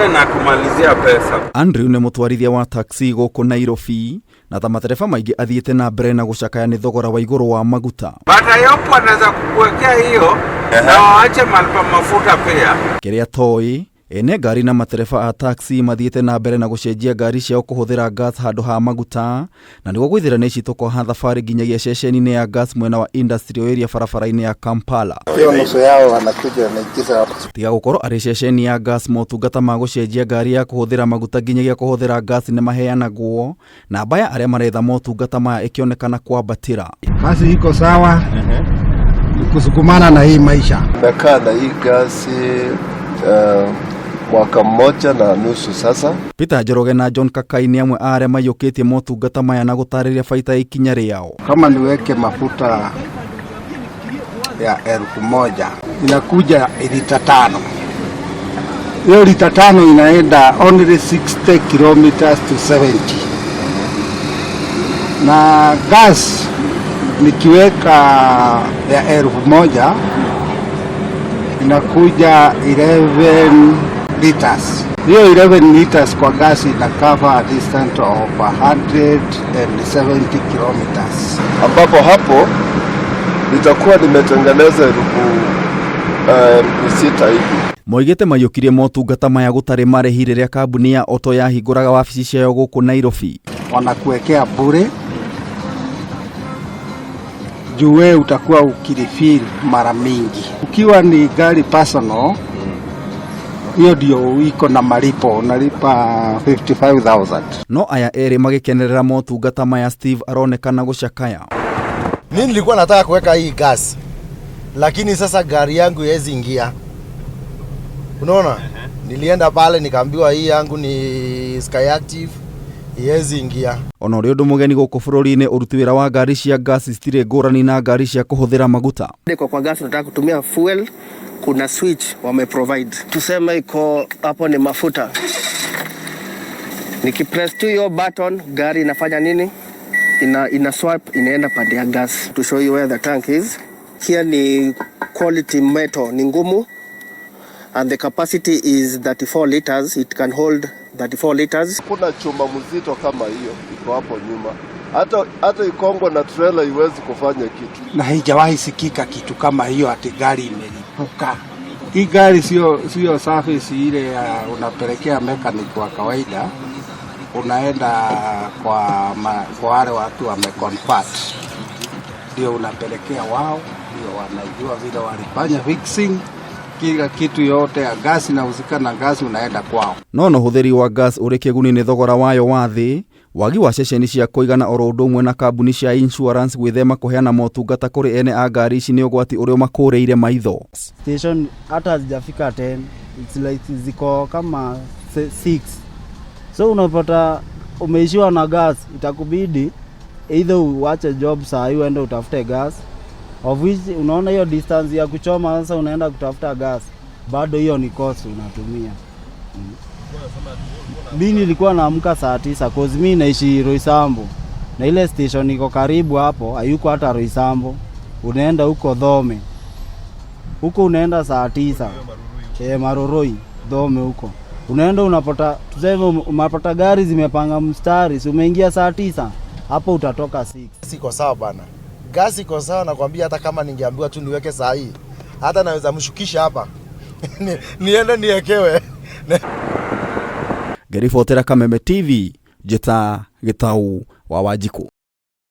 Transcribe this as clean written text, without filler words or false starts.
Mafuta inatumalizia pesa. Andrew nĩ mũtwarithia wa taxi gũkũ Nairobi na ta matereba maingĩ athiĩte na mbere na gũcakaya nĩ thogora wa igũrũ wa maguta. But I hope wanaweza kukuwekea hiyo na waache mahali pa mafuta pia. Kĩrĩa toĩ ene ngari na matereba a taxi mathiĩte na mbere na gũcenjia ngari ciao kũhũthĩra gas handũ ha maguta na nĩguo gwĩthĩra nĩ ici tũkoha thabarĩ nginyagia ceceni-inĩ ya gas mwena wa industrial area barabara-inĩ ya Kampala. Hiyo nusu yao wanakuja wanaingiza hapo. Tiga gũkorwo arĩ ceceni ya gas, motungata ma gũcenjia ngari ya kũhũthĩra maguta nginyagia kũhũthĩra gas nĩ maheanagwo. Namba ya arĩa maretha motungata maya ĩkĩonekana kwambatĩra. Kazi iko sawa, ni kusukumana na hii maisha. Nimekaa na hii gasi mwaka mmoja na nusu sasa. Peter Njoroge na John Kakai nĩ amwe a arĩa maiyũkĩtie motungata maya na gũtarĩria baita ya ikinya rĩao. Kama niweke mafuta ya 1000 inakuja lita 5. Hiyo lita 5 inaenda only 60 kilometers to 70. Na gas nikiweka ya 1000 inakuja 11 liters. Hiyo 11 liters kwa gas ina cover a distance of 170 kilometers. Ambapo hapo nitakuwa nimetengeneza 6,000 hivi. Moigĩte maiyũkirie motungata maya gũtarĩ marĩhi rĩrĩa kambuni ya Auto yahingũraga wabici ciayo gũkũ Nairobi. Wanakuwekea bure juu wewe utakuwa ukirefill mara mingi. Ukiwa ni gari personal, hiyo ndio iko na malipo, unalipa 55,000. No aya erĩ magĩkenerera motungata maya, Steve aronekana gũcakaya. Mimi nilikuwa nataka kuweka hii gas, lakini sasa gari yangu haiwezi ingia. Unaona? Nilienda pale nikaambiwa hii yangu ni Skyactiv, haiwezi ingia. Ona ũrĩ ũndũ mũgeni gũkũ bũrũri-inĩ, ũruti wĩra wa ngari cia gas citirĩ ngũrani na ngari cia kũhũthĩra maguta. Kwa gas unataka kutumia fuel, kuna switch wame provide. Tuseme iko hapo ni mafuta. Nikipress tu hiyo button, gari inafanya nini? Ina swap, inaenda pande ya gas. To show you where the tank is. Here ni quality metal, ni ngumu. And the capacity is 34 liters. It can hold 34 liters. Kuna chuma mzito kama hiyo iko hapo nyuma. Hata ikongwe na trailer iwezi kufanya kitu. Na haijawahi sikika kitu kama hiyo ati gari imelipuka. Hii gari sio service ile ya unapelekea mechanic wa kawaida, unaenda kwa wale watu wameconvert, ndio unapelekea wao, ndio wanajua vile walifanya fixing kila kitu yote ya gasi na husika na gasi, unaenda kwao. No no hũthĩri wa gas ũrĩ kĩguni nĩ thogora wayo wa thĩ, wagi wa ceceni cia kũigana oro ũndũ ũmwe na kambuni cia insurance gwĩthema kũheana motungata kũrĩ ene a ngari ici nĩ ũgwati ũrĩa ũmakũrĩire maitho. Station hata hazijafika 10, it's like ziko kama 6. So unapata umeishiwa na gas, itakubidi either uache job saa hii uende utafute gas, of which unaona hiyo distance ya kuchoma, sasa unaenda kutafuta gas, bado hiyo ni cost unatumia. Mi nilikuwa naamka saa 9 cause mi naishi Roysambu na ile station iko karibu hapo, hayuko hata Roysambu, unaenda huko Thome huko unaenda saa 9. Marurui Thome huko unaenda unapata, tuseme unapata gari zimepanga mstari, si umeingia saa 9 hapo utatoka 6. Siko sawa bana, gasi iko sawa, nakwambia. Hata kama ningeambiwa tu niweke saa hii, hata naweza mshukisha hapa niende niekewe. Ngeribotera Kameme TV, Njĩta Gĩtau wa Wanjikũ.